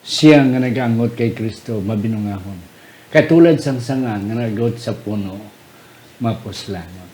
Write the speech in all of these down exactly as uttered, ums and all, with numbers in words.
Siya nga nag-angot kay Cristo mabinungahon, katulad sang sanga nga nag-angot sa puno mapuslanon.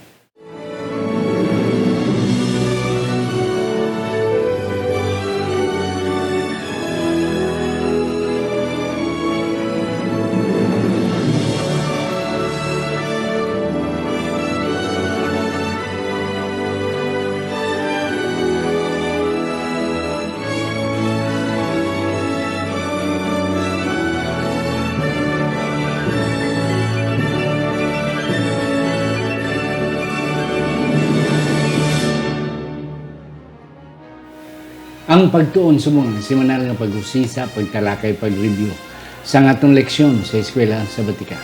Ang pagtuon subong ang semanal nga pag-usisa, pagtalakay, pag-review sang aton leksyon sa Eskwela Sabatika.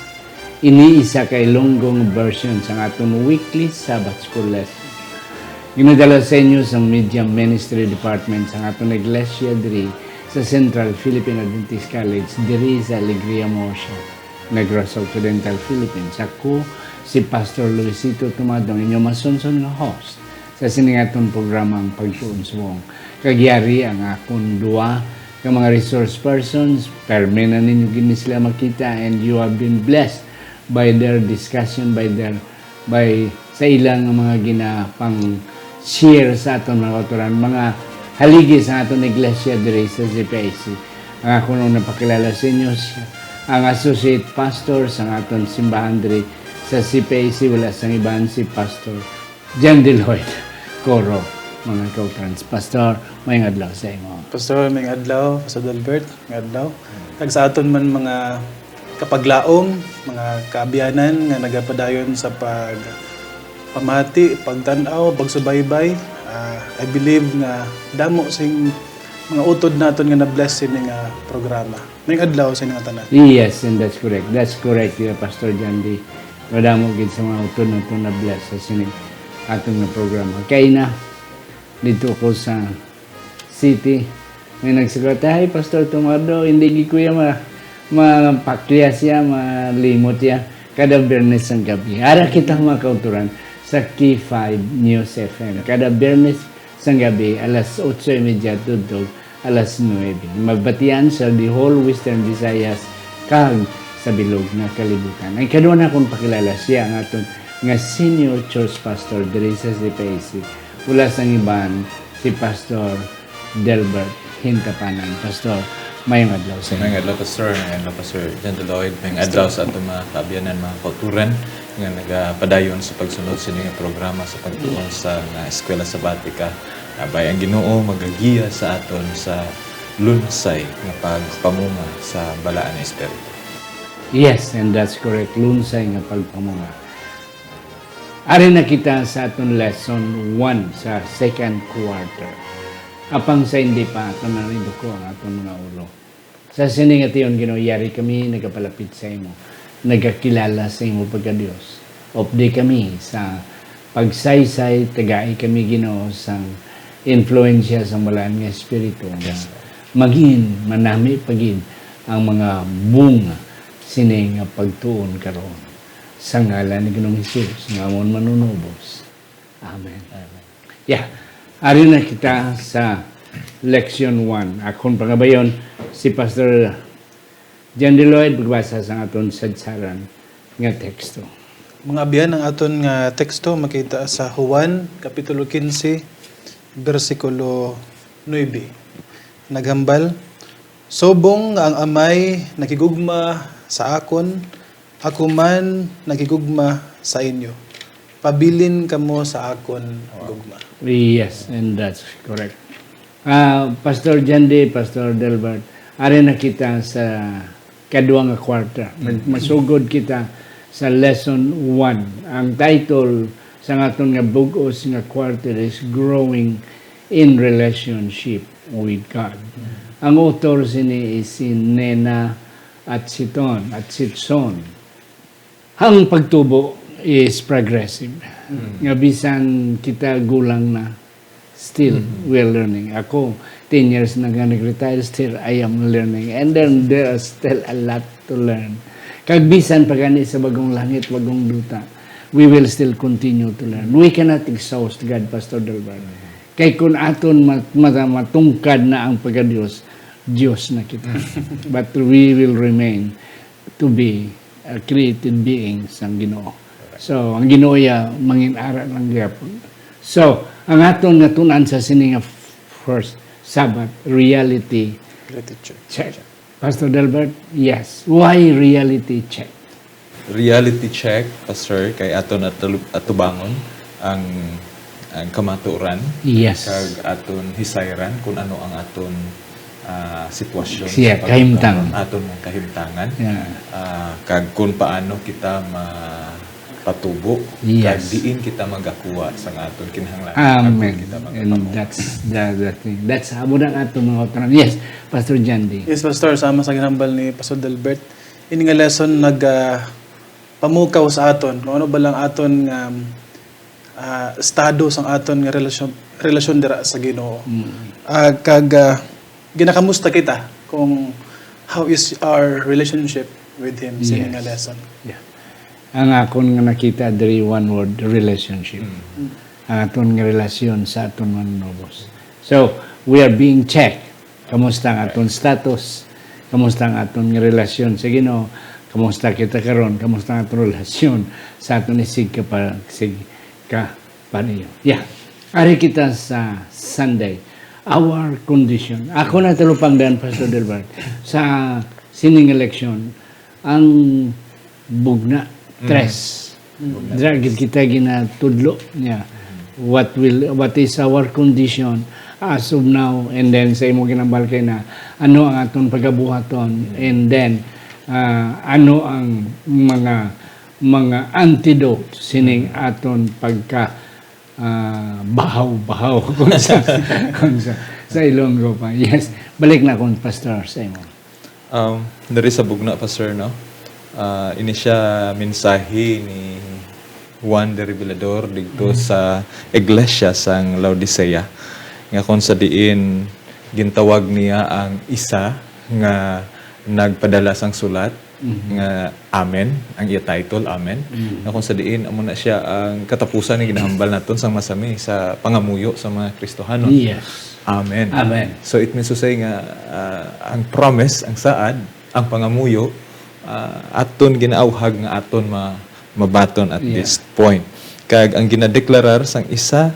Ini isa ka Ilonggo nga version sang aton weekly Sabbath School lesson. Ginadala sa inyo sang Media Ministry Department sang aton iglesia diri sa Central Philippine Adventist College diri sa Alegria, Moorshop, Negros Occidental, Philippines. Ako si Pastor Luisito Tumado, ang inyo masunson nga host sa sining aton programa, ang Pagtuon Subong. Kag yari ang akon duwa ka mga resource persons, permi na ninyo gid ni sila makita, and you have been blessed by their discussion, by their, by sa ila nga mga ginapang-share sa aton mga kautoran, mga haligi sa aton iglesia diri sa C P I C. Ang akon unang pakilala sa inyo, siya ang associate pastor sa aton simbahan diri sa C P I C, wala sang iban si Pastor John D. Lloyd Coro, mga kautrans. Pastor, maayong adlaw sa imo. Pastor, maayong adlaw. Pastor Delbert, maayong adlaw. Kag sa aton man mga kapaglaom, mga kaabyanan nga nagapadayon sa pagpamati, pagtan-aw, pagsubaybay, ah, I believe nga damo sing mga utod naton nga na-bless sini nga programa. Maayong adlaw sa inyo nga tanan. Yes, and that's correct. That's correct, yeah, Pastor John D. Madamo gid sa mga utod naton na-bless sa sini aton nga programa. Kay na, dito ko sa city, may nagsugot, "Ay, Pastor Tumado, hindi gid ko ya ma-, mapakya siya, malimot ya. Kada Biyernes sang gabi." Ara kita, mga kautoran, sa K five News F M. Kada Biyernes sang gabi, alas otso y media tubtob alas nuebe. Mabatian sa the whole Western Visayas kag sa bilog nga kalibutan. Ang kadua nakon pakilala, siya ang aton nga Senior Church Pastor diri sa C P I C. Wala sang iban, si Pastor Delbert Hintapanan. Pastor, maayong adlaw sa inyo. Maayong adlaw, Pastor. Maayong adlaw, Pastor John Lloyd. Maayong adlaw sa aton mga kaabyanan, mga kauturan nga nagapadayon sa pagsunod sini nga programa sa pagtuon sa nga Eskwela Sabatika. Abay, ang Ginoo magagiya sa aton sa lunsay nga pagpamunga sa Balaan nga Espiritu. Yes, and that's correct. Lunsay nga pagpamunga. Ari na kita sa aton lesson one sa second quarter. Apang sa hindi pa, aton na rin duko ang aton mga ulo. Sa sini nga tion, Ginoo, yari kami nagapalapit sa imo, nagakilala sa imo pagka-Dios. Updi kami sa pagsaysay, tagai kami, Ginoo, sang influensya sang Balaan nga Espiritu nga Yes, Lord. Magin, manami pa gid ang mga bunga sini nga pagtuon karon. Sa ngalan ni Ginoong Hesus nga amon Manunubos. Amen. Amen. Yeah. Ari na kita sa leksyon one. Akon pangabayon si Pastor John D. Lloyd magbasa sa aton sadsaran nga teksto. Mga abyan, ang aton nga teksto makita sa Juan, Kapitulo quince, bersikulo nuebe. Naghambal, "Subong nga ang Amay nakigugma sa akon, ako man nakigugma sa inyo. Pabilin kamo sa akon gugma." Yes, and that's correct. Ah, Pastor Jandy, Pastor Delbert, ari na kita sa kadua nga quarter. Mag-, Mm. masugod kita sa lesson one. Ang title sa aton nga bug-os nga quarter is Growing in Relationship with God. Mm. Ang author sini is si Nena Atchiton, Atchitson. Ang pagtubo is progressive. Mm. Nga bisan kita gulang na, still, Mm. we are learning. Ako, ten years na nga nag-retire, still, I am learning. And then, there are still a lot to learn. Kag bisan pa gani sa bagong langit, bagong duta, we will still continue to learn. We cannot exhaust God, Pastor Delbert. Kay kun aton mat-, mat-, matungkad na ang pagka-Dios, Dios na kita. But we will remain to be a created being sang Ginoo. So, ang Ginoo ya, mangin-ara lang gyapon. So, ang aton nga tun-an sa sini nga first Sabbath, reality Reality check. Check. Pastor Delbert, yes. Why reality check? Reality check, Pastor, kay aton atul- atubangon ang ang kamatuoran, Yes. Kag aton hisayran kung ano ang aton ah, sitwasyon Siya, sa kahimtang. Aton mga kahimtangan. Yeah. Ah, kag kung paano kita mapatubo, Yes. Kag diin kita magakuha sa aton kinahanglan. Amen. Kita And magkatabo. That's the, the thing. That's amo na ato mga utran. Yes, Pastor Jandy. Yes, Pastor. Sama sa ginhambal ni Pastor Delbert, ini nga lesson nag ah, pamukaw sa aton kung ano ba lang aton nga ah, estado sang aton nga relasyon relasyon dira sa Ginoo. Ah, kag ah, ginakamusta kita kung how is our relationship with Him sa ini nga Yes. Lesson. Yeah. Ang akon nga nakita diri, one word, relationship. Ang aton nga relasyon sa aton manunubos. So, we are being checked. Kamusta ang aton status? Kamusta ang aton nga relasyon sa Ginoo? Kamusta kita karon? Kamusta ang aton relasyon sa aton isig ka pa sig ka paniyo? Yeah. Ari kita sa Sunday. Our condition. Ako na talupangdan, Pastor Delbert, sa sining election, ang bugna, tres. Dira gid kita ginatudlo niya. What will what is our condition as of now, and then sa imo ginambal kay na ano ang aton pagabuhaton, and then ah, ano ang mga mga antidote sining aton pagka ah, bahaw-bahaw kung sa, kung sa, sa Ilonggo pa. Yes. Balik na akong pastor sa imo. Um, diri sa bugna, Pastor, no? Ah, ini siya mensahe ni Juan de Revelador dito sa iglesia sang Laodicea, nga kung sa diin gintawag niya ang isa nga nagpadala sang sulat nga Amen, ang iya title, Amen, nga kung sa diin amo na siya ang katapusan ni ginahambal naton sang masami sa pangamuyo sa mga Kristohanon. Yes. Amen. Amen. So it means to say nga ah, ang promise, ang saad, ang pangamuyo ah, aton ginaawhag nga aton ma- mabaton at Yeah. this point. Kag ang ginadeklarar sang isa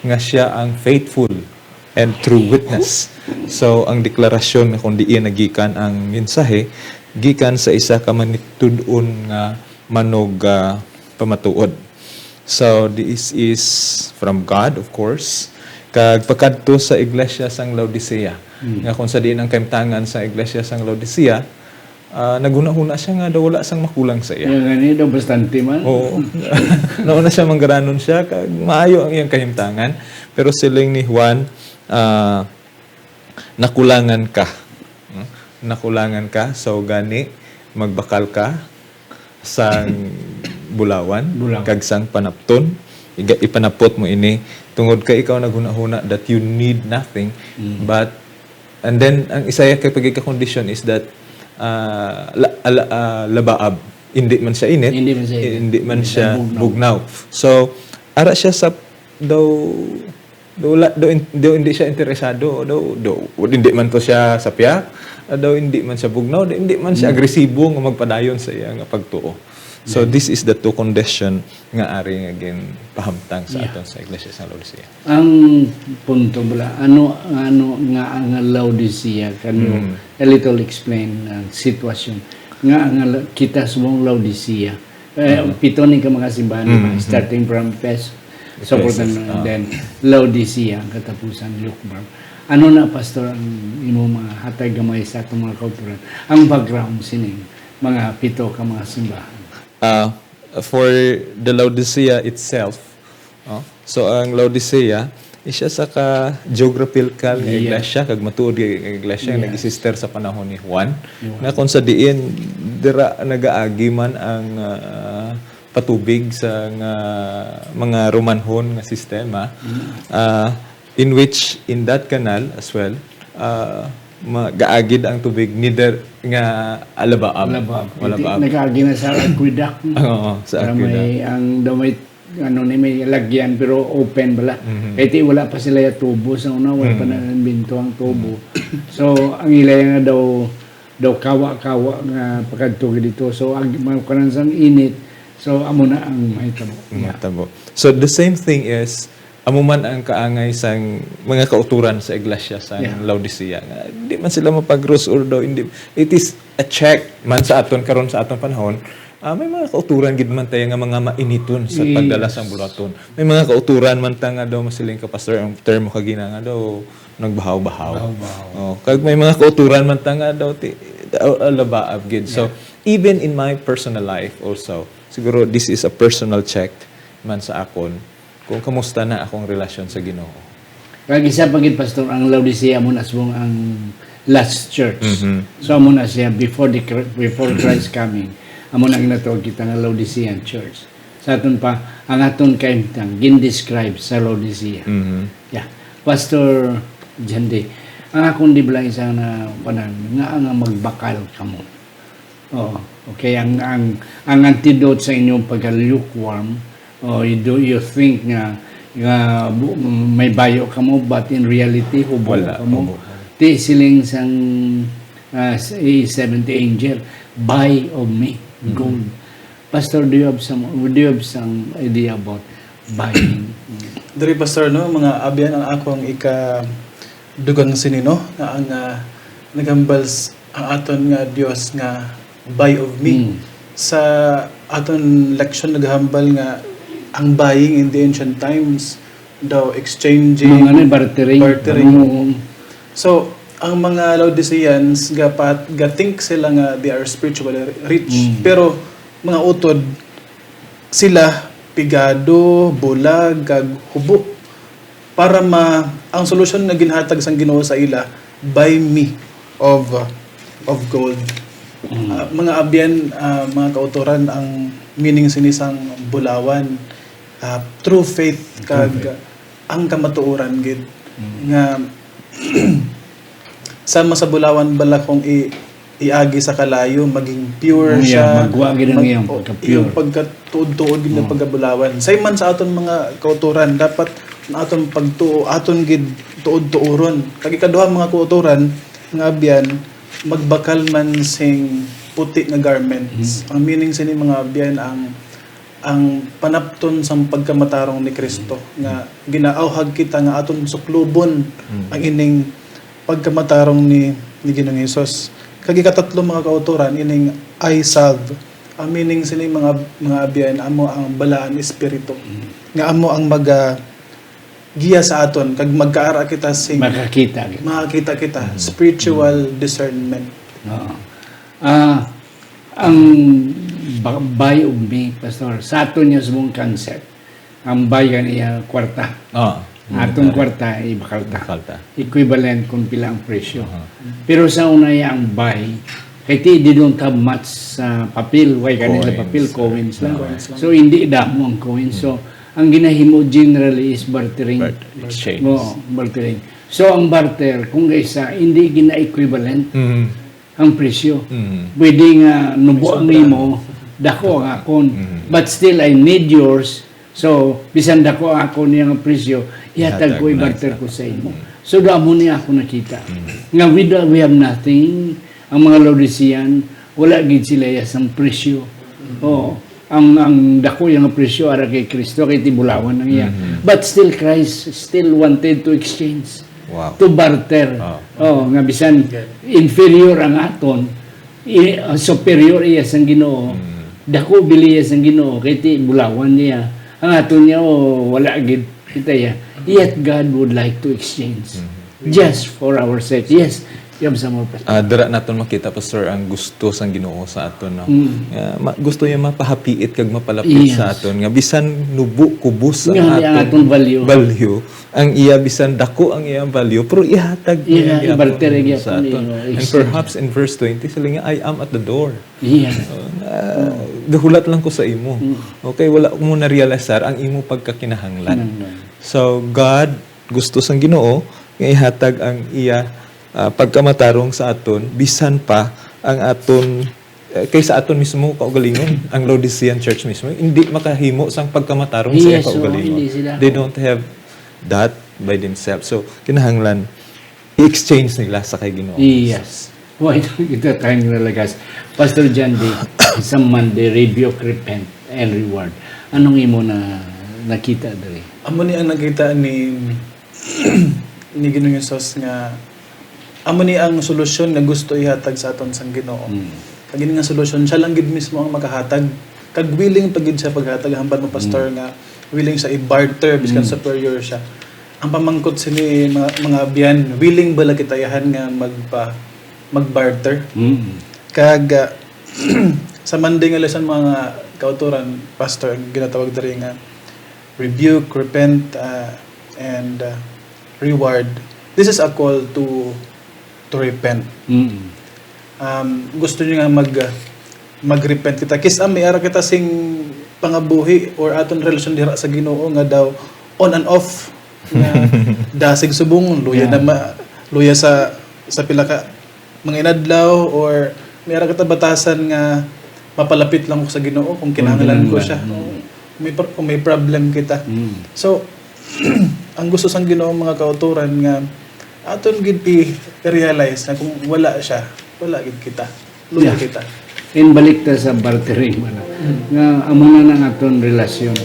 nga siya ang faithful and true witness. So ang deklarasyon nga kung diin nagikan ang mensahe gikan sa isa ka manitud-on nga manog ah, pamatuod. So this is from God, of course. Kag pakadto sa iglesia sang Laodicea, nga kung sa diin ang kahimtangan sa iglesia sang Laodicea, ah, naghuna-huna siya nga daw wala sang makulang sa iya. Yung gani daw bastante man. Oo. Nauna siya manggaranon siya, kag maayo ang iyang kahimtangan. Pero siling ni Juan, ah, nakulangan ka. Hmm? Nakulangan ka, so gani magbakal ka sang bulawan, Bulawan. Kag sang panapton. Iga- ipanapot mo ini tungod kay ikaw naghuna-huna that you need nothing, but and then ang isa ya kay pagkakondisyon is that ah, la, ala, ah, labaab, hindi man siya init, Hindi man siya init. hindi man Hindi siya siya bugnaw. So ara siya sa daw daw, wala, daw, in- daw hindi siya interesado, daw, daw hindi man to siya sapya, ah, daw hindi man siya bugnaw, daw hindi man siya agresibo nga magpadayon sa iya nga pagtuo. So this is the two condition nga ari nga ginpahamtang sa Yeah. aton sa Iglesia sa Laodicea. Ang punto bala, ano ano nga ang Laodicea? Can you a little explain ang sitwasyon nga ang La- kita subong Laodicea? Eh, pito ni ka mga simbahan, di ba? Starting from Ephesus, Ephesus, and ah. then Laodicea, ang katapusan, lukewarm. Ano na, Pastor, ang imo mga hatag gamay sa atong mga kauturan? Ang background sining mga pito ka mga simbahan. Ah, for the Laodicea itself, no? So ang Laodicea is siya sa ka geographical nga Yeah. iglesia, kag matuod nga iglesia nga Yes. nag-exist sa panahon ni Juan, Juan. nga kung sa diin dira nagaagi man ang ah, patubig sa nga mga Romanhon nga sistema, ah, in which in that canal as well, ah, ma- gaagid ang tubig neither nga alabaab. Wala ba? Wala ba? Nag-agi na sa aqueduct. Oo, sa Para aqueduct. May, ang daw may ano ni, may lagyan, pero open bala. Mhm. Kay ti wala pa sila ya tubo sa una, wala pa Mhm. na-imbento ang tubo. So, ang ila nga daw, daw kawa-kawa nga pakadto dito. So, ang mga kanan sang init, so, amo na ang mahitabo. Yeah. Mahitabo. So, the same thing is, amo man ang kaangay sang mga kauturan sa iglesia sa Yeah. Laodicea. Nga, di man sila mapagros or daw, hindi. It is a check man sa aton karon sa aton panahon. Ah, may mga kauturan gid man tayo nga mga mainiton sa Yes. pagdala sang bulaton. May mga kauturan man ta nga daw masiling ka, Pastor, ang termo kagina nga daw nagbahaw-bahaw. Bahaw-bahaw. Oh, kag may mga kauturan man ta nga daw ti, daw, ah, labaab gid. So, Yeah. even in my personal life also, siguro this is a personal check man sa akon kung kamusta na akong relasyon sa Ginoo. Kag isa pa gid, Pastor, ang Laodicea amo na subong ang last church. Mhm. So, amo na siya before the Chr-, before Christ coming. Amo na ginatawag kita nga Laodicean church. Sa aton pa, ang aton kahimtang gin-describe sa Laodicea. Mhm. Yeah. Pastor Jandy, ang akon di bala isa na, kanan, nga, nga magbakal kamo. Oh, okay. Ang, ang, ang antidote sa inyong pagka-lukewarm, oh, you, do you think nga, nga bu-, may bayo kamo, but in reality, hubo Wala, kamo? Hubo. Ti siling sang, ah, s-, eh, seventh angel, "Buy of me Mm. gold." Pastor, do you have some, do you have some idea about buying? Diri, Pastor, no, mga abyan, ang akong ika-, dugang sini, no, nga ang, ah, naghambal s-, ang aton nga Dios nga buy of me. Mm. Sa aton leksyon naghambal nga ang buying in the ancient times daw exchanging, Mga ano, bartering. bartering. Mm. So, ang mga Laodiceans, gapat-, ga-think sila nga they are spiritually rich, Mm. pero mga utod, sila pigado, bulag, kag hubo. Para ma-, ang solusyon nga ginhatag sang Ginoo sa ila, "Buy me of, of gold." Mm. Ah, mga abyan, ah, mga kautoran, ang meaning sini sang bulawan, ah, true faith True kag faith. ang kamatuoran gid Mm. nga sama sa bulawan bala kung i-, iagi sa kalayo, maging pure Oh, yeah, siya. magwa gid ang Mag-, iyang oh, pagka-pure. iyang pagkatuod-tuod gid nga Mm. pagkabulawan. Sa iman sa aton mga kautoran, dapat ang aton pagtuo, aton gid tuod-tuoron. Kag ikaduha, mga kautoran, nga abyan, magbakal man sing puti nga garments. Mm. Ang meaning sini, mga abyan, ang ang panapton sang pagkamatarong ni Kristo, nga ginaawhag kita nga aton suklubon Mm. ang ining pagkamatarong ni, ni Ginoong Hesus. Kag ikatatlo, mga kautoran, ining eye salve. Ang meaning sini, mga, mga abyan, amo ang balaan espiritu, Mm. nga amo ang maga-, giya sa aton, kag magkaara kita sing Makakita kita. makakita kita, Mm. spiritual Mm. discernment. Oo. Ah, ang ba-, buy of me, Pastor, sa aton niya subong concept, ang buy kan iya kwarta. Ah, Aton mm, kwarta, ibakal ta. Ibakal ta. Equivalent kung pila ang presyo. Aha. Pero sa una, iya ang buy, kay ti, they don't have much sa papel, why kanila Coins. papel, coins lang. Coins lang. So, hindi damo ang coins. So, Mm. ang ginahimo generally is bartering. Bar-, exchange. Oo, bartering. So, ang barter, kung kaisa, hindi gina-equivalent Mm. ang presyo. Mm. Pwede nga nubo ang Sobra. imo, dako ang akon. Mm. But still, I need yours. So, bisan dako ang akon niya nga presyo, ihatag Ihatag ko, na ibarter sa ko sa imo. Mm. So, damo ni ako nakita. Mm. Nga with, we have nothing. Ang mga Laodicean, wala gid sila iya sang presyo. Mm. Oo. Ang, ang dako iya nga presyo ara kay Kristo, kay tibulawan ang iya. Mm. But still, Christ still wanted to exchange, Wow. to barter. Ah. Oh, nga bisan Good. inferior ang aton, i-, uh, superior iya sang Ginoo, Mm. dako bili iya sang Ginoo, kay ti bulawan niya. Ang aton niya, oh, wala gid kita iya. Yet God would like to exchange Mm. just for our sake. Yes, you have some more, Pastor. Ah, dira naton makita, Pastor, ang gusto sang Ginoo sa aton, no? Mm. Nga, ma-, gusto niya mapahapiit kag mapalapit Yes. sa aton, nga bisan nubo, kubos ang Nga, ang aton aton value. value, ang iya bisan dako ang iyang value, pero ihatag niya Iya, gyapon ibarter sa gyapon, aton. oh, And exchange. perhaps in verse twenty, sila nga, "I am at the door." Iya. Uh, nga, Oh. gahulat lang ko sa imo. Mm. Okay, wala mo na-realisar ang imo pagkakinahanglan. Kinahanglan. So, God, gusto sang Ginoo nga ihatag ang iya, ah, pagkamatarong sa aton, bisan pa ang aton Eh, kay sa aton mismo kaugalingon, ang Laodicean church mismo, hindi makahimo sang pagkamatarong sa iya Yes, oo, kaugalingon. hindi sila. They don't have that by themselves. So, kinahanglan i-exchange nila sa kay Ginoo. Yes. Why don't kita time na lagas? Pastor John D, sa Monday, rebuke, repent, and reward. Anong imo na nakita diri? Amo ni ang nakita ni ni Ginoong Jesus nga amo ni ang solusyon nga gusto ihatag sa aton sang Ginoo. Mm. Kag ini nga solusyon, siya lang gid mismo ang makahatag. Kag willing pa gid siya paghatag, hambal mo, Pastor, Mm. nga willing siya i-barter, biskan Mm. superior siya. Ang pamangkot sini, mga, mga abyan, willing bala kita iyahan nga magpa-, mag-barter? Mm. Kag, ah, sa Monday nga lesson, mga kauturan, Pastor, ang ginatawag diri nga rebuke, repent, ah, and, ah, reward. This is a call to, to repent. Mm. Um, gusto niyo nga mag, ah, mag-repent kita. Kis-, ah, may ara kita sing pangabuhi or aton relasyon dira sa Ginoo nga daw on and off nga dasig subong, luya Yeah. na ma-, luya sa, sa pila ka mga inadlaw, or may ara kita batasan nga mapalapit lang ko sa Ginoo kung kinahanglan ko kinahanglan. siya. Mm. Kung may pro-, kung may problem kita. Mm. So, ang gusto sang Ginoo, mga kauturan, nga aton gid i-, i-realize na kung wala siya, wala gid kita. Luya Yeah. kita. In balik ta sa bartering, wala. Mm. Nga amo na ang aton relasyon.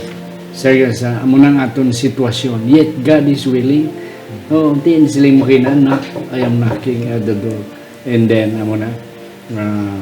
Sa, sa, amo na ang aton sitwasyon. Yet God is willing. Oh, tiin sila mo kina, "Knock, I am knocking at the door." And then, amo na, ah,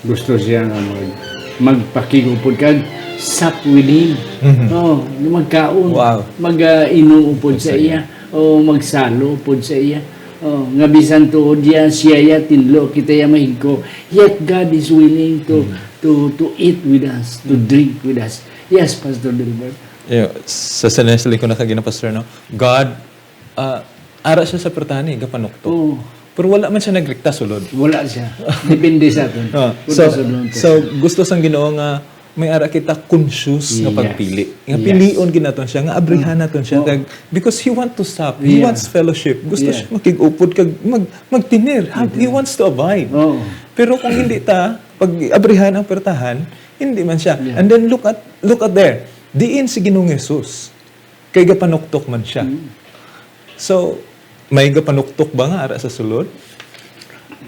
gusto siya nga mag-, magpakigupod kag sup with him. Mhm. Oh, magkaon. Wow. Mag, ah, inuupod Sa sa iya. iya. O magsalo upod sa iya. Oh, nga bisan tuod iya, siya iya, tinlo kita iya mahigko. Yet God is willing to, Mhm. to, to eat with us, to Mhm. drink with us. Yes, Pastor Delbert. Yo, sa, sa siling ko na kagina, Pastor, no? God, ah, ara siya sa pertahan, eh, gapanuktok. Oo. Pero wala man siya nagrekta sulod. Wala siya. Depende sa aton. Ah, Kung so, kasulod to so, siya. gusto sang Ginoo nga may ara kita conscious nga Yes. pagpili. Nga Yes. pilion gid naton siya, nga abrihan Mm. naton siya. Oo. Kag, because he want to sup, he Yeah. wants fellowship. Gusto Yeah. siya makig-upod kag mag-, magtener. Ha-, he Magtener. wants to abide. Oo. Pero kung hindi ta, pag-abrihan ang pertahan, hindi man siya. Yeah. And then look at, look at there. Diin si Ginoong Jesus? Kay gapanuktok man siya. Mm. So, may gapanuktok ba nga ara sa sulod?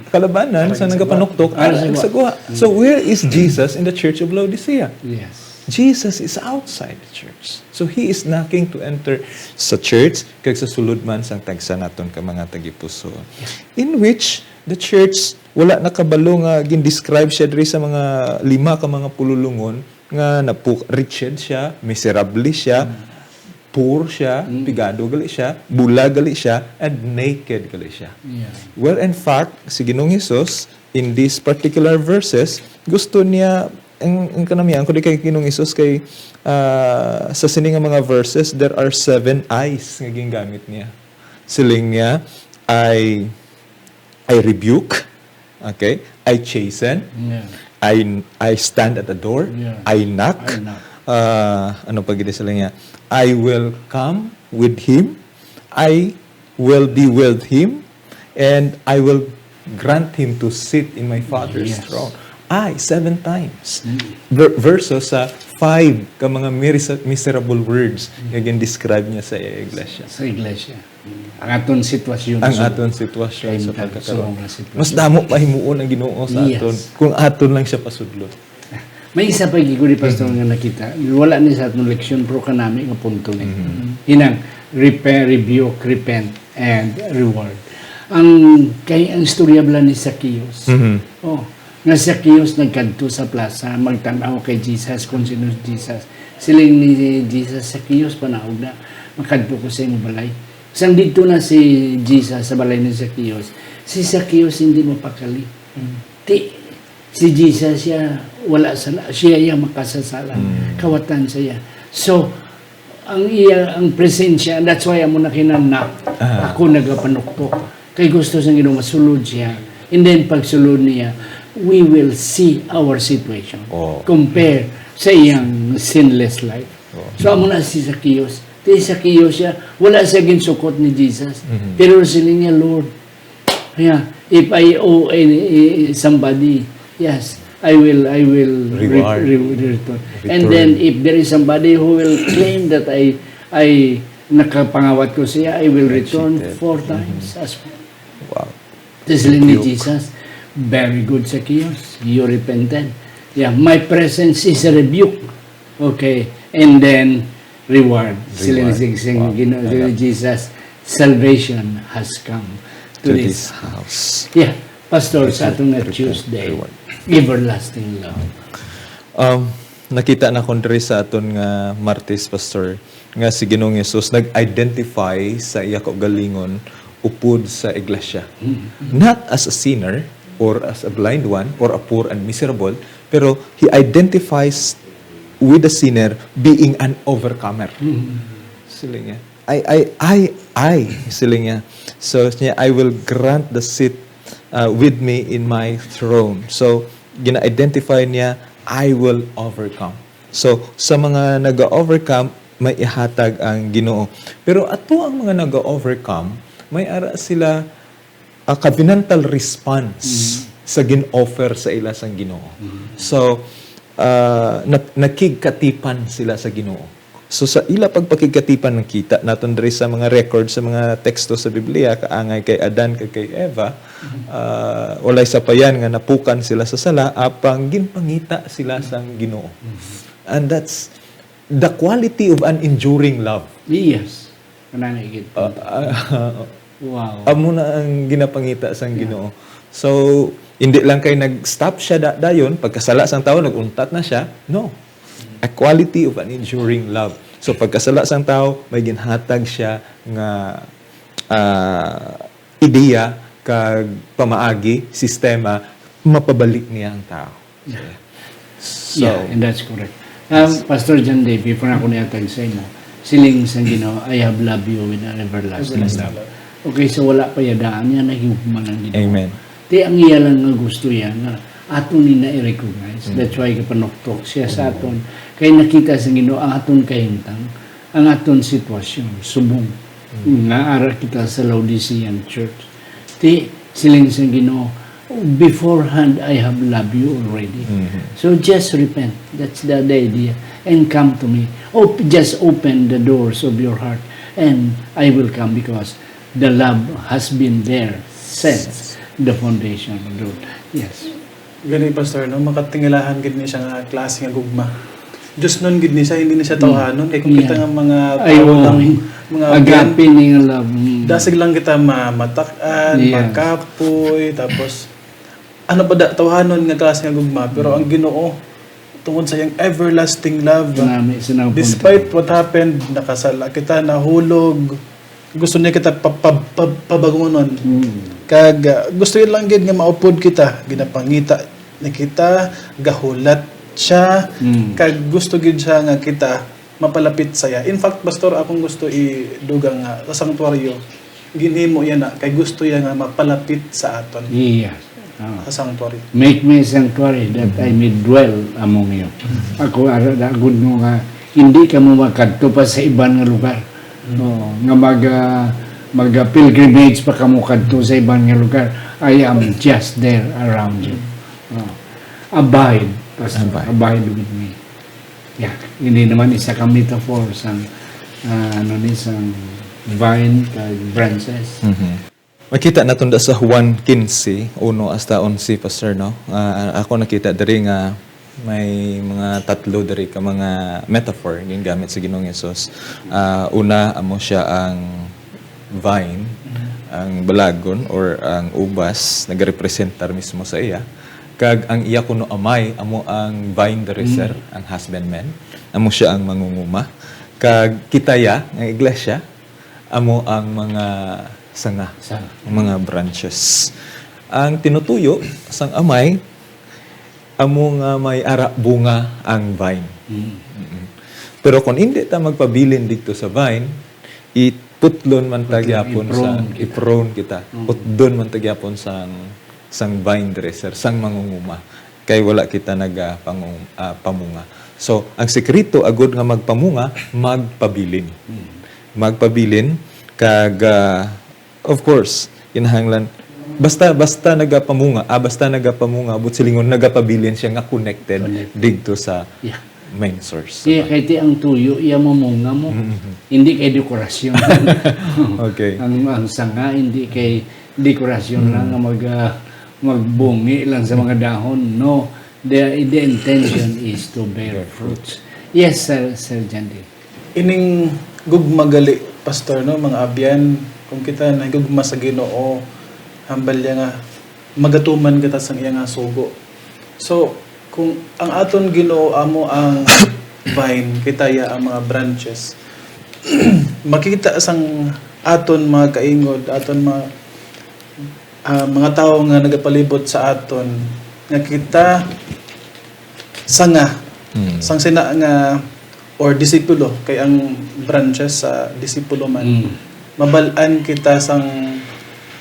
Kalabanan Ara sa sa nagapanuktok, ara sa ara sa guwa. guwa. Mm. So, where is Jesus in the Church of Laodicea? Yes. Jesus is outside the church. So, he is knocking to enter sa church, kag sa sulod man sang tagsa naton ka mga tagipusoon. Yeah. In which, the church, wala nakabalo nga gin-describe siya diri sa mga lima ka mga pululungon, nga napu-, wretched siya, miserable siya, Mm. poor siya, Mm. pigado gali siya, bulag gali siya, and naked gali siya. Yeah. Well, in fact, si Ginoong Jesus, in these particular verses, gusto niya, ang, ang kanami, ang kundi kay Ginoong Jesus kay, ah, sa sini nga mga verses, there are seven I's nga gingamit niya. Siling niya, "I, I rebuke," okay? "I chasten," Yeah. "I, I stand at the door," Yeah. "I knock." I knock. Ah, ano pa gid sila niya? "I will come with him. I will be with him, and I will grant him to sit in my Father's Yes. throne." I, seven times. Mm. Ver-, versus sa five ka mga miris-, miserable words Mm. nga gin-describe niya sa iglesia. Sa iglesia. Ang aton sitwasyon Ang subong aton sitwasyon kay sa pagkakaron. subong nga sitwasyon. Mas damo pa himuon ang Ginoo sa Yes. aton kung aton lang siya pasudlon. May isa pa gid, Pastor, Mhm. nga nakita. Wala ni sa aton leksyon, pero kanami nga punto ni. Mhm. Hinang, repair, rebuke, repent, and reward. Ang, kay ang istorya bala ni Zacchaeus. Mhm. Oh, nga si Zacchaeus nagkadto sa plaza, magtan-aw kay Jesus, kung sino si Jesus. Siling ni Jesus, "Zacchaeus, panaog na, makadto ko sa imong balay." Sang didto na si Jesus sa balay ni Zacchaeus, si Zacchaeus hindi mapakali. Mm. Ti, si Jesus siya, wala sala, siya iya makasasala. Mm. Kawatan siya. So, ang iya, ang presensya, that's why amo na kinanak, Ah. "Ako nagapanuktok." Kay gusto sa Ginoo masulod siya. And then, pagsulod niya, we will see our situation Oh. compare sa iyang sinless life. Oh. So, amo na si Zacchaeus. Si Zacchaeus siya, wala siya ginsukot ni Jesus. Mhm. Pero siling niya, "Lord, yeah, if I owe any, eh, somebody, yes, I will, I will re-, Reward. re-, return. And Return. then if there is somebody who will claim that I, I nakapangawat ko siya, I will return Repeated. four times as well. Wow. Siling ni Rebuke. Jesus, "Very good, Zacchaeus. You repented. Yeah, my presence is a rebuke." Okay. And then, reward. Siling Reward. Sing, sing, Wow. Gino-, Ayan. Jesus, "Salvation has come to To this this house." Yeah. Pastor, sa Return, atong nga return, Tuesday, reward. Everlasting love. Um, nakita na kon diri sa aton nga Martes, Pastor, nga si Ginoong Jesus nag-identify sa iya kaugalingon upod sa iglesia. Mm. Not as a sinner or as a blind one or a poor and miserable, pero he identifies with the sinner being an overcomer. Mm. Siling niya, "I, I, I, I," siling niya. So, niya, "I will grant the seat, uh, with me in my throne." So, gina-identify niya, "I will overcome." So, sa mga nag-overcome, may ihatag ang Ginoo. Pero ato ang mga nag-overcome, may ara sila, ah, covenantal response Mm. sa gin-offer sa ila sang Ginoo. Mm. So, ah, nak-, nakigkatipan sila sa Ginoo. So, sa ila pagpakigkatipan, nakita naton diri sa mga record, sa mga teksto sa Biblia, kaangay kay Adan kag kay Eva, Mm. ah, walay sapayan nga napukan sila sa sala, apang ginpangita sila sang Ginoo. Mm. And that's the quality of an enduring love. Yes. Kanang igit. Ah, ah, Wow. Amo na ang ginapangita sang Yeah. Ginoo. So, hindi lang kay nag-stop siya da-, dayon, pagkasala sang tawo, nag-untat na siya. No. A quality of an enduring love. So, pagkasala sang tawo, may ginhatag siya nga, ah, ideya kag pamaagi, sistema, mapabalik niya ang tawo. Yeah. So, Yeah, and that's correct. Um, Pastor John Day, before ako nihatag sa imo, siling sang Ginoo, "I have loved you with an everlasting Everlasting love." love. Okay, so wala pa ya daan niya, nahigugma ang Ginoo. Amen. Ti ang iya lang nga gusto ya nga aton ni na i-recognize. Mm. That's why kapanuktok siya sa Mm. aton. Kay nakita sa Ginoo ang aton kahimtang, ang aton sitwasyon, subong Mm. nga ara kita sa Laodicean church. Ti, siling sang Ginoo, "Beforehand, I have loved you already." Mhm. So just repent. That's the, the idea. And come to me. Op-, just open the doors of your heart and I will come because the love has been there since the foundation of the world. Yes. Gani, Pastor, no? Makatingilahan gid ni siya nga klase nga gugma. Diosnon gid ni siya, hindi ni siya Mm. tawhanon. Kay kung kita Yeah. nga mga Ay, tawo oo. lang, mga Agape biyang ni nga love. Mm. dasig lang kita ma-, matak-an, Yeah. makapoy, tapos ano pa da, tawhanon nga klase nga gugma. Pero Mm. ang Ginoo, tungod sa iyang everlasting love, Nami, sinaw punto. despite what happened, nakasala kita, nahulog, gusto niya kita pa-, pa-, pa-, pabangunon. Mm. Kag, ah, gusto yun lang gid nga maupod kita, ginapangita ni kita, gahulat siya, Mm. kag gusto gid siya nga kita mapalapit sa iya. In fact, Pastor, akong gusto idugang nga sa sanctuaryo, ginhimo iya na kay gusto iya nga mapalapit sa aton Yes. Ah. sa sanctuary. "Make me a sanctuary that I may dwell among you." Ako, ara, agud mo nga hindi kamo makadto pa sa iban nga lugar. Mm. Oo, nga mag, ah, mag, ah, pilgrimage pa kamo kadto sa iban nga lugar. I am just there around you. Oo. Abide, Pastor. Abide. Abide with me. Yeah, hindi naman isa ka metaphor sang, ah, ano ni, sang vine kag branches. Mhm. Makita naton da sa Juan quince, uno hasta onse, Pastor, no? Ah, ako nakita diri nga may mga tatlo diri ka mga metaphor gingamit sa Ginoong Hesus. Ah, una, amo siya ang vine, ang balagon or ang ubas, nagarepresentar mismo sa iya. Kag ang iya kuno amay, amo ang vine dresser, Mm. ang husbandman. Amo siya ang mangunguma. Kag kita ya, ang iglesia, amo ang mga sanga, Sanga. ang mga branches. Ang tinutuyo sang amay, amo nga may ara bunga ang vine. Mm. Mm-mm. Pero kung hindi ta magpabilin didto sa vine, iputlon man ta Putlon, gyapon sa, i-prone kita. i-prone kita. Mm. Putdon man ta gyapon sang, sang vine dresser, sang mangunguma. Kay wala kita naga pangu-, ah, pamunga. So, ang sekreto agud nga magpamunga, magpabilin. Mm. Magpabilin kag, ah, of course, kinahanglan Basta, basta nagapamunga, ah, basta nagapamunga, buot silingon, nagapabilin siya nga connected Connected. Didto sa Yeah. main source. Kaya kay ti ang tuyo, iya mamunga mo. Mm-hmm. Hindi kay dekorasyon. Okay. Ang, ang sanga, hindi kay dekorasyon Mm. lang nga mag, ah, magbungi lang sa mga dahon. No, the, the intention is to bear Bear fruits. Yes, Sir, Sir Jandy. Ining gugma gali, Pastor, no, mga abyan, kung kita nahigugma sa Ginoo, hambal niya nga magatuman kita sang iya nga sugo. So, kung ang aton Ginoo amo ang vine, kita ya ang mga branches, makita sang aton mga kaingod, aton mga, ah, mga tawo nga nagapalibot sa aton, nga kita sanga, Mm. sang sina nga, or disipulo, kay ang branches sa disipulo man. Mm. Mabal-an kita sang,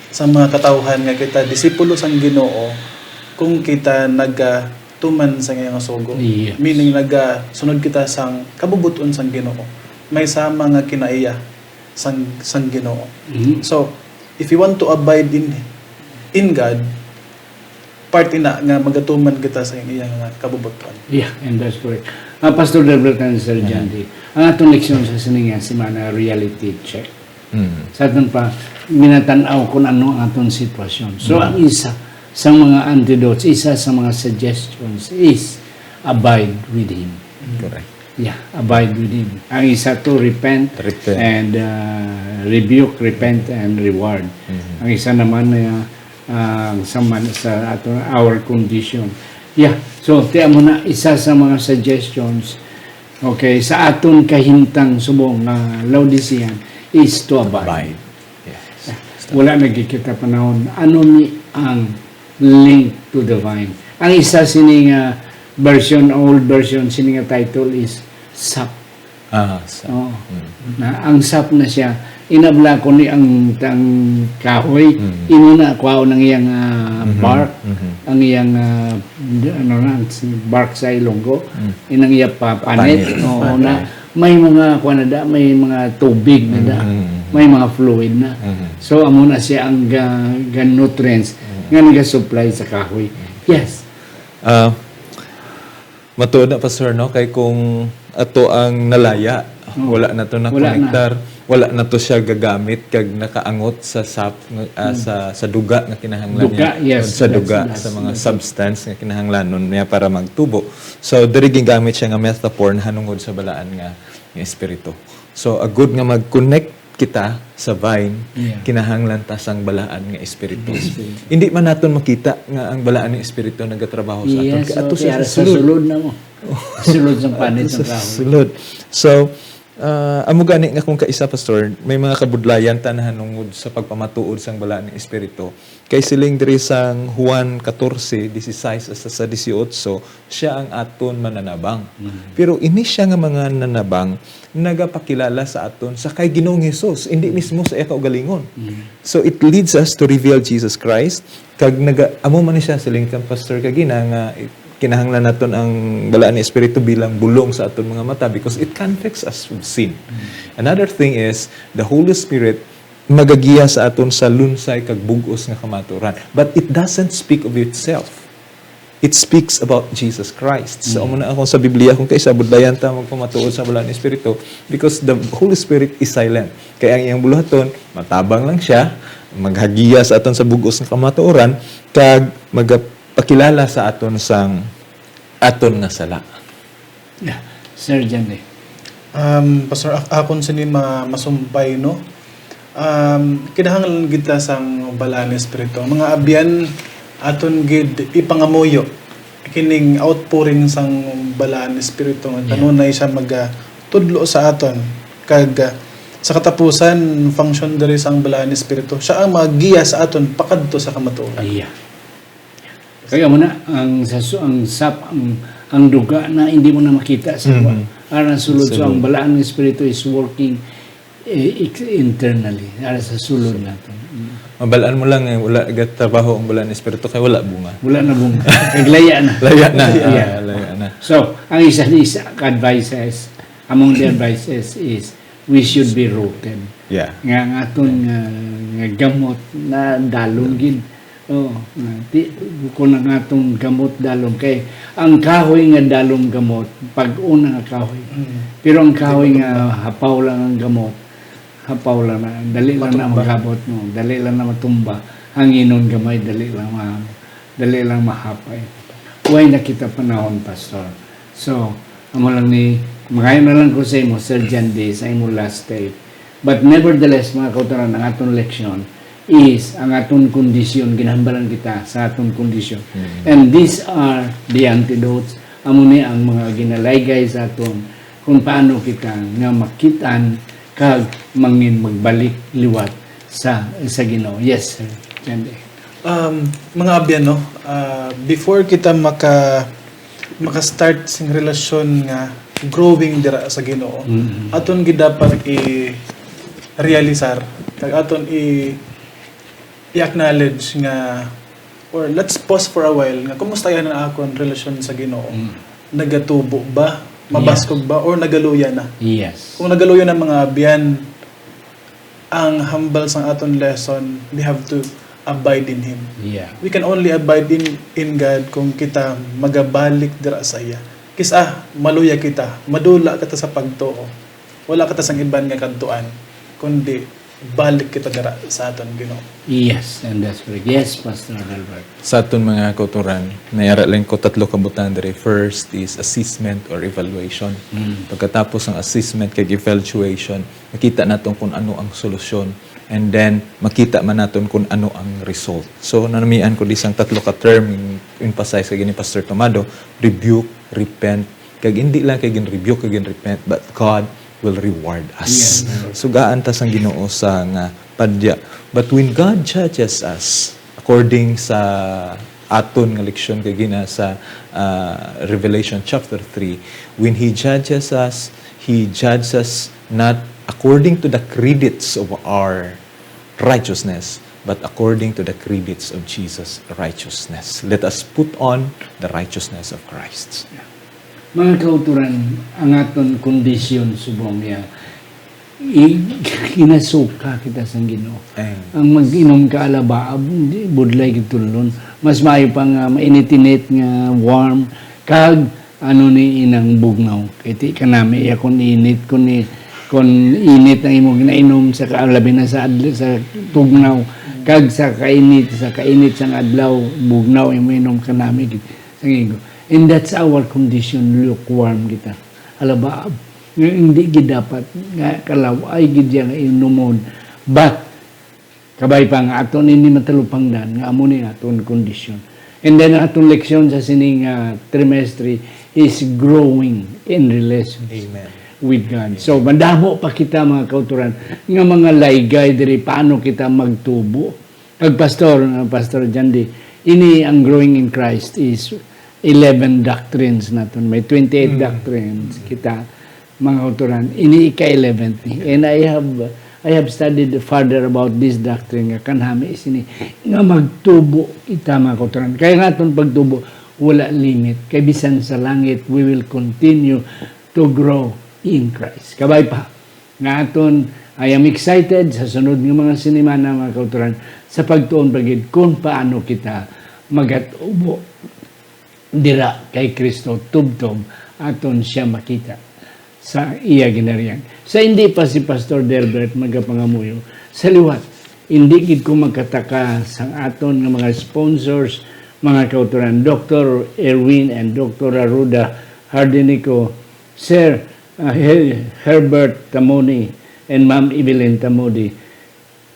sa mga katawhan nga kita disipulo sang Ginoo kung kita nagatuman sang iya nga sugo. Yes. Meaning, nagasunod kita sang kabubot-on sang Ginoo. May sama nga kinaiya sang, sang Ginoo. Mm. So, if you want to abide in, in God, part ina nga magatuman kita sa iya nga kabubot-on. Yeah, and that's correct. Ah, Pastor Delbert and Sir Mhm. Jandy, ang atong leksyon sa sini nga semana, reality check. Mhm. Sa aton pa, minatan-aw kung ano ang aton sitwasyon. So, Mhm. ang isa sa mga antidotes, isa sa mga suggestions is abide with Him. Correct. Yeah, abide with Him. Ang isa to, repent Repent. and, uh, rebuke, repent and reward. Mhm. Ang isa naman, uh, uh, sa man-, sa ato, our condition. Yeah, so, tiyan mo na, isa sa mga suggestions, okay, sa aton kahimtang subong nga Laodicean is to abide. Abide. Yes. Wala na gid kita panahon. Ano ni ang link to the vine? Ang isa sini nga version, old version, sini nga title is sap. Ah, sap. Oh. Mm. Na ang sap na siya, inabla ko ni ang, ang kahoy, Mm. imo na kuhaon ang iyang, ah, Mhm. bark, Mhm. ang iyang, ah, ano na, bark sa Ilonggo, Mm. inang iya pa-, panit. Panit. Oo, Panit. na may mga, kuwan na da, may mga tubig na da, Mhm. may mga fluid na. Mhm. So, amo na siya ang ga-, ga-nutrients Mhm. nga nagasupply sa kahoy. Mhm. Yes. Ah, matuod na, Pastor, no? Kay kung ato ang nalaya, Oo. wala na to Wala na. nakonektar, wala na to siya gagamit kag nakaangot sa sap-, ah, Hmm. sa, sa duga nga kinahanglan Duga, niya, yes, o sa that's, duga, that's, sa mga that's it. substance nga kinahanglanon niya para magtubo. So, diri gingamit siya nga metaphor nahanungod sa balaan nga, nga espiritu. So, agud nga mag-connect kita sa vine, Yeah. kinahanglan ta sang balaan nga espiritu. Espiritu. Hindi man naton makita nga ang balaan nga espiritu nagatrabaho sa aton. Yes, Kay ato okay, siya ara sa sa sulod. sulod na mo. Sulod sang panit Ato sa sang kahoy. sulod. So, ah, amo gani nga kung kaisa, Pastor, may mga kabudlayan ta nahanungod sa pagpamatuod sang balaan nga espiritu. Kay siling diri sang Juan catorce, dieciséis hasta sa dieciocho, siya ang aton mananabang. Mm. Pero ini siya nga mga nanabang nagapakilala sa aton sa kay Ginoong Jesus, hindi mismo sa iya kaugalingon. Mm. So, it leads us to reveal Jesus Christ. Kag naga-, amo man ni siya, siling kang Pastor kagina, nga kinahanglan naton ang Balaan nga Espiritu bilang bulong sa aton mga mata because it convicts us of sin. Mm. Another thing is, the Holy Spirit magagiya sa aton sa lunsay kag bug-os nga kamatuoran. But it doesn't speak of itself. It speaks about Jesus Christ. So, Mm. amo na akong sa Biblia, kung kaisa, budlayan ta magpamatuod sa Balaan nga Espiritu, because the Holy Spirit is silent. Kaya ang iyang buluhaton, matabang lang siya, maghagiya sa aton sa bug-os nga kamatuoran, kag magapakilala sa aton sang aton nga sala. Yeah. Sir John, eh. Um, Pastor, ak-, akon sini ma-, masumpay, no? Um, kinahanglan gid ta sang Balaan nga Espiritu. Mga abyan, aton gid ipangamuyo kining outpouring sang Balaan nga Espiritu nga Yeah. kanunay siya magatudlo sa aton. Kag, ah, sa katapusan, function diri sang Balaan nga Espiritu. Siya ang maggiya sa aton pakadto sa kamatuoran. Yeah. Kaya mo na, ang sa su-, ang sap, ang, ang duga na hindi mo na makita sa Mhm. aron sulod. So, ang Sulod. Balaan nga Espiritu is working, eh, ex-, internally, aron sa sulod naton. Mm. Mabalaan mo lang, eh, wala gatrabaho ang Balaan nga Espiritu kay wala bunga. Wala na bunga. Naglaya na. Laya na. Yeah. Ah, laya na. So, ang isa, isa ka advices, among the advices is, we should be rooted. Yeah. Nga ang aton nga, nga gamot na dalong Yeah. gid. Oh, na, ti, kung ang atong gamot dalom, kay ang kahoy nga dalom gamot, pag-una nga kahoy. Mm. Pero ang kahoy nga hapaw lang ang gamot, hapaw lang na, dali lang na Matumba. Magabot, no? Dali lang na matumba. Hanginon gamay, dali lang ma-, dali lang mahapay. Way na kita panahon, Pastor. So, amo lang ni, mangayo na lang ko sa imo, Sir John D, sa imo last take. But nevertheless, mga kautoran, ang aton leksyon is ang aton kondisyon, ginhambalan kita sa aton kondisyon. Mm. And these are the antidotes. Amo ni ang mga ginalaygay sa aton kung paano kita nga makitaan kag mangin magbalik liwat sa, sa Ginoo. Yes, Sir John D. Um, mga abyan, no? Ah, before kita maka, maka-start sing relasyon nga growing dira sa Ginoo, Mm. aton gid dapat i-realisar, kag aton i-, i-acknowledge nga, or let's pause for a while, nga kumusta yan ang akon relasyon sa Ginoo? Mm. Nagatubo ba? Mabaskog Yes. ba? Or nagaluya na? Yes. Kung nagaluya na, mga abyan, ang hambal sang aton lesson, we have to abide in Him. Yeah. We can only abide in, in God kung kita magabalik dira sa iya. Kis-a, maluya kita, madula kita sa pagtuo. Wala kita sang iban nga kadtuan, kundi balik kita dira sa aton Ginoo. Yes, and that's correct. Yes, Pastor Delbert. Sa aton mga kautoran, nayara lang ko tatlo ka butang diri. First is assessment or evaluation. Mm. Pagkatapos ng assessment kag evaluation, makita naton kung ano ang solusyon. And then, makita man naton kung ano ang result. So, nanamian ko di sang tatlo ka term, yung emphasize kag ni Pastor Tomado, rebuke, repent, kag hindi lang kay gin-rebuke kag gin-repent, but God will reward us. Yes. Sugaan ta sang Ginoo sa nga padya. But when God judges us, according sa aton nga leksyon kay gina sa, ah, Revelation chapter three, when He judges us, He judges us not according to the credits of our righteousness, but according to the credits of Jesus' righteousness. Let us put on the righteousness of Christ. Mga kauturan, ang aton kondisyon subong niya, i-, ginasuka kita sang Ginoo. Amen. Ang mag-inom ka alabaab, di, budlay gid tulon. Mas maayo pa nga mainit-init nga warm, kag ano ni inang bugnaw. Kay ti kanami iya kon init, kon ni, kon init ang imo ginainom sa ka-, labi na sa adl-, sa tugnaw, kag sa kainit, sa kainit sang adlaw, bugnaw imo inom, kanami gid sang igo. And that's our condition, lukewarm kita. Alabaab. Nga hindi gid dapat nga kalaw-ay gid siya nga inumon. But, kabay pa nga aton ini matalupangdan nga amo ni aton kondisyon. And then, aton leksyon sa sining, ah, trimestre is growing in relations Amen. With God. So, madamo pa kita, mga kauturan, nga mga laygay diri, paano kita magtubo. Kag Pastor, uh, Pastor Jandy, ini ang Growing in Christ is eleven doctrines naton. May twenty-eight Mm. doctrines kita, mga kauturan. Ini ika-eleventh ni. And I have, I have studied further about this doctrine nga kanami sini nga magtubo kita, mga kauturan. Kaya nga aton pagtubo, wala limit. Kay bisan sa langit, we will continue to grow in Christ. Kabay pa, nga aton, I am excited sa sunod nga mga sinimana, mga kauturan, sa pagtuon pa gid kung paano kita magatubo dira kay Kristo tubtob aton siya makita sa iya ginharian. Sa hindi pa si Pastor Delbert magapangamuyo, sa liwat, hindi gid ko magkataka sang aton nga mga sponsors, mga kauturan, Doctor Erwin and Doctor Aruda Hardinico, Sir, uh, Her-, Herbert Tamoni and Ma'am Evelyn Tamodi,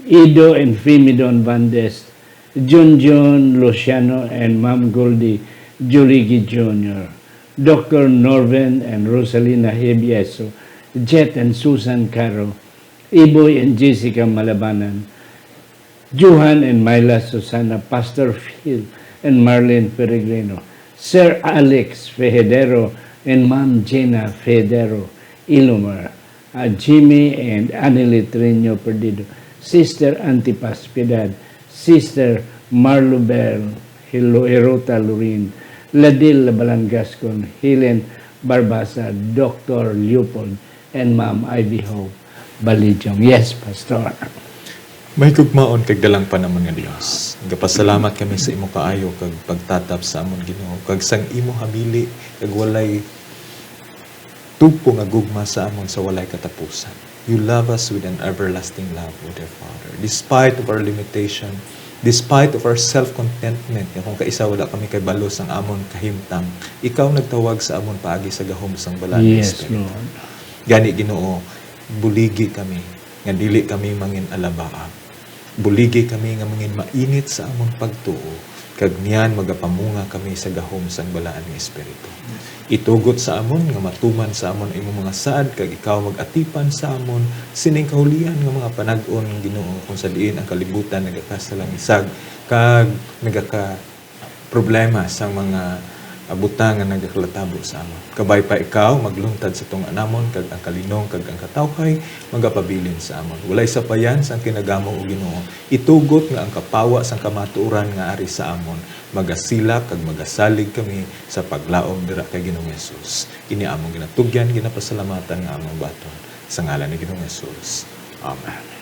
Ido and Fimidon Bandes, Junjun Luciano and Ma'am Goldie Jurigi Junior, Doctor Norvin and Rosalina Hebieso, Jet and Susan Caro, Iboy and Jessica Malabanan, Johan and Myla Susana, Pastor Phil and Marlene Peregrino, Sir Alex Fehedero and Ma'am Jenna Fehedero, Ilumar, uh, Jimmy and Annie Letreño Perdido, Sister Antipas Piedad, Sister Marlubel Hilo-, Hirota Lorin, Ladil Labalan Gascon, Helen Barbasa, Doctor Leopold, and Ma'am Ivy Hope Balijong. Yes, Pastor. May gugmaon kag dalangpan namon nga Dios, nagapasalamat kami sa imo kaayo kag pagtatap sa amon, Ginoo, kag sang imo hamili kag walay tugpo nga gugma sa amon sa walay katapusan. You love us with an everlasting love, O dear Father. Despite of our limitation, despite of our self-contentment, nga kung kaisa wala kami kay balo sang amon kahimtang, ikaw nagtawag sa amon paagi sa gahom sang Balaan nga Yes, Espiritu. Lord. Gani, Ginoo, buligi kami nga dili kami mangin alabaag. Buligi kami nga mangin mainit sa amon pagtuo, kag niyan magapamunga kami sa gahom sang Balaan nga Espiritu. Itugot sa amon nga matuman sa amon ang imong mga saad, kag ikaw mag-atipan sa amon sining kahulian nga mga panag-on, Ginoo, kung sa diin ang kalibutan nagakasalangisag kag nagaka problema sang mga, ah, butang nga nagakalatabo sa amon. Kabay pa ikaw magluntad sa tunga namon, kag ang kalinong kag ang katawhay magapabilin sa amon. Walay sapayan sang kinagamo, O Ginoo, itugot nga ang kapawa sang kamatuoran nga ari sa amon magasilak kag magasalig kami sa paglaom dira kay Ginoong Jesus. Ini among ginatugyan, ginapasalamatan nga among baton sa ngalan ni Ginoong Jesus. Amen.